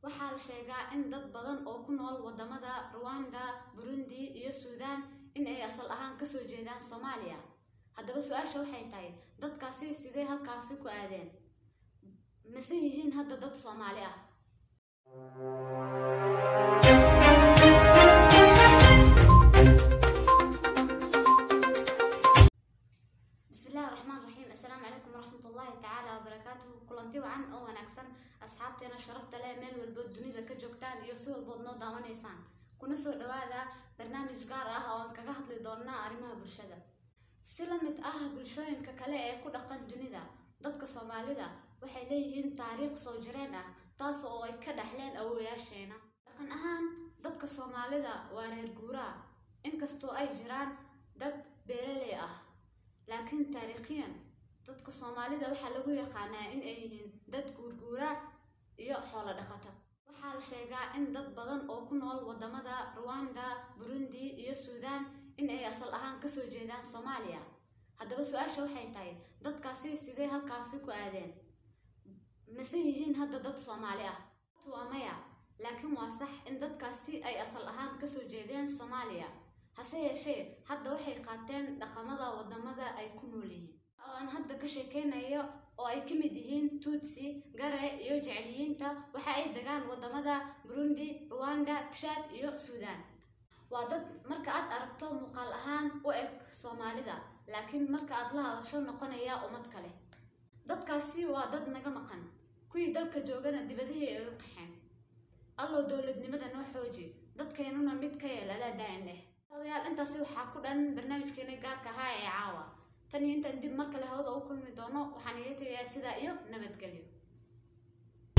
Waxaa la sheegaa in dad badan oo ku nool wadamada Ruwanda, Burundi iyo Suudaan in ay asal ahaan kasoo jeedaan Soomaaliya. Haddaba su-aasha waxay tahay, dadkaasi sidee halkaasi ku aadeen? Mase yihiin hadda dad Soomaali ah? Bismillahi raxmaan raxiim, assalaamu calaykum waraxmatullaahi tacaala wabarakaatuhu. Kulanti wacan oo wanaagsan, asxaabteena sharafta leh, meel walbood dunida ka joogtaan iyo si walbood noo daawanaysaan, kuna soo dhawaada barnaamij gaar ah oo aan kaga hadli doonaa arrimaha bulshada. Si la mid ah bulshooyinka kale ee ku dhaqan dunida, dadka Soomaalida waxay leeyihiin taariikh soo jireen ah, taas oo ay ka dhaxleen awowayaasheena. Dhaqan ahaan dadka Soomaalida waa reer guuraa, inkastoo ay jiraan dad beeraley ah, laakiin taariikhiyan dadka Soomaalida waxaa lagu yaqaanaa in ay yihiin dad guurguura iyo xoolo dhaqata. Waxaa la sheegaa in dad badan oo ku nool wadamada Ruwanda, Burundi iyo Suudaan in ay asal ahaan kasoo jeedaan Soomaaliya. Haddaba su-aasha waxay tahay, dadkaasi sidee halkaasi ku aadeen? Mase yihiin hadda dad Soomaali ah? Waa maya, laakiin waa sax in dadkaasi ay asal ahaan kasoo jeedeen Soomaaliya, hase yeeshee hadda waxay qaateen dhaqamada wadamada ay ku nool yihiin oo aan hadda ka sheekeynayo, oo ay ka mid yihiin Tutsi, Gare iyo Jeceliyiinta. Waxa ay degaan wadamada Burundi, Ruwanda, Chad iyo Suudaan. Waa dad marka aad aragto muuqaal ahaan u eg Soomaalida, laakiin marka aad la hadasho noqonaya ummad kale. Dadkaasi waa dad naga maqan, kuwii dalka joogana dibadihii ay u qaxeen. Allow dowladnimada noo xooji, dadkeenuna mid ka yeel adaa daa'im eh. Odayaal, intaasi waxaa ku dhan barnaamijkeena gaarka ahaa ee caawa. Tan iyo intaan dib mar kale hawada u kulmi doono, waxaan iga tegayaa sidaa iyo nabadgelyo.